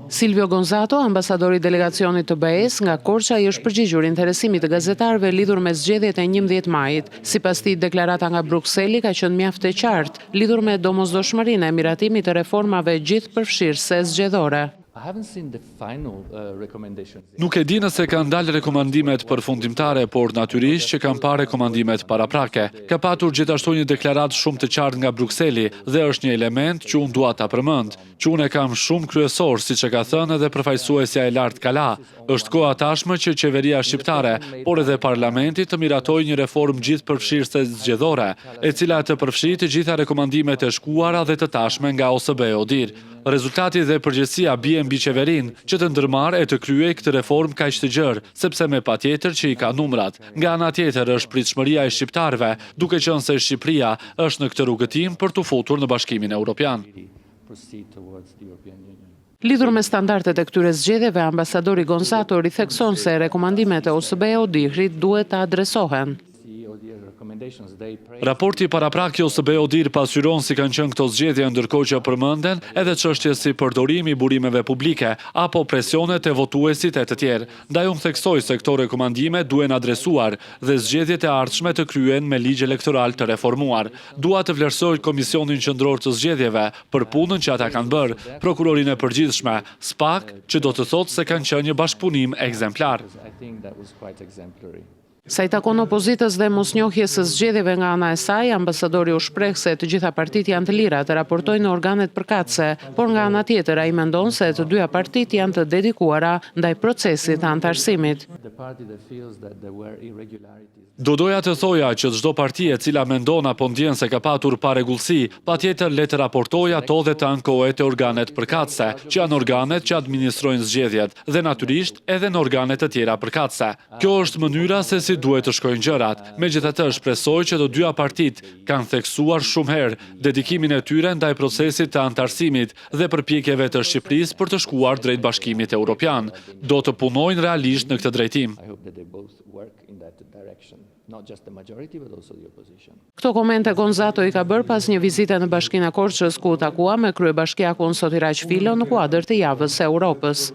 Silvio Gonzato, ambasadori i delegacionit të BE-së nga Korça i është përgjigjur interesimit të gazetarëve lidhur me zgjedhjet e 11 majit. Sipas tij, deklarata nga Brukseli ka qenë mjaft e qartë, lidhur me domosdoshmërinë e miratimit të reformave gjithëpërfshirëse zgjedhore. Nuk e di nëse kanë dalë rekomandimet përfundimtare, por natyrisht që kam parë rekomandimet paraprake. Ka patur gjithashtu një deklaratë shumë të qartë nga Brukseli dhe është një element që unë dua ta përmend, që unë e kam shumë kryesor, siç e ka thënë edhe përfaqësuesja e lartë Kala. Është koha tashmë që qeveria shqiptare, por edhe parlamenti të miratojë një reformë gjithëpërfshirëse zgjedhore, e cila të përfshijë të gjitha rekomandimet e shkuara dhe të tashme nga OSBE-ODIHR. Rezultati dhe përgjegjësia bie mbi qeverinë, që të ndërmarrë e të kryejë këtë reformë kaq të gjerë, sepse me patjetër që i ka numrat. Nga ana tjetër është pritshmëria e shqiptarëve, duke qenë se Shqipëria është në këtë rrugëtim për t'u futur në Bashkimin Europian. Lidhur me standardet e këtyre zgjedhjeve, ambasadori Gonzato rithekson se rekomandimet e OSBE-ODIHR-it duhet të adresohen. Raporti paraprak i OSBE-ODIHR pasqyron si kanë qenë këto zgjedhje ndërkohë që përmenden edhe çështje si përdorimi i burimeve publike apo presionet te votuesit e të tjerë. Ndaj unë theksoj se këto rekomandime duhen adresuar dhe zgjedhjet e ardhshme të kryhen me ligj elektoral të reformuar. Dua të vlerësoj Komisionin Qendror të Zgjedhjeve për punën që ata kanë bërë, Prokurorinë e Përgjithshme, SPAK, që do të thotë se kanë qenë një bashkëpunim ekzemplar. Sa i takon opozitës dhe mosnjohjes së zgjedhjeve nga ana e saj, ambasadori u shpreh se të gjitha partitë janë të lira të raportojnë në organet përkatëse, por nga ana tjetër ai mendon se të dyja partitë janë të dedikuara ndaj procesit të anëtarësimit. Do doja të thoja që çdo parti e cila mendon apo ndjen se ka patur parregullsi, patjetër le të raportojë ato dhe të ankohet te organet përkatëse, që janë organet që administrojnë zgjedhjet, dhe natyrisht edhe në organe të tjera përkatëse. Kjo është mënyra se si duhet të shkojnë gjërat. Megjithatë, shpresoj që të dyja partitë kanë theksuar shumë herë dedikimin e tyre ndaj procesit të anëtarësimit dhe përpjekjeve të Shqipërisë për të shkuar drejt Bashkimit Europian. Do të punojnë realisht në këtë drejtim. Këto komente Gonzato i ka bërë pas një vizite në Bashkinë e Korçës, ku u takua me kryebashkiakun Sotiraq Filo në kuadër të Javës së Europës.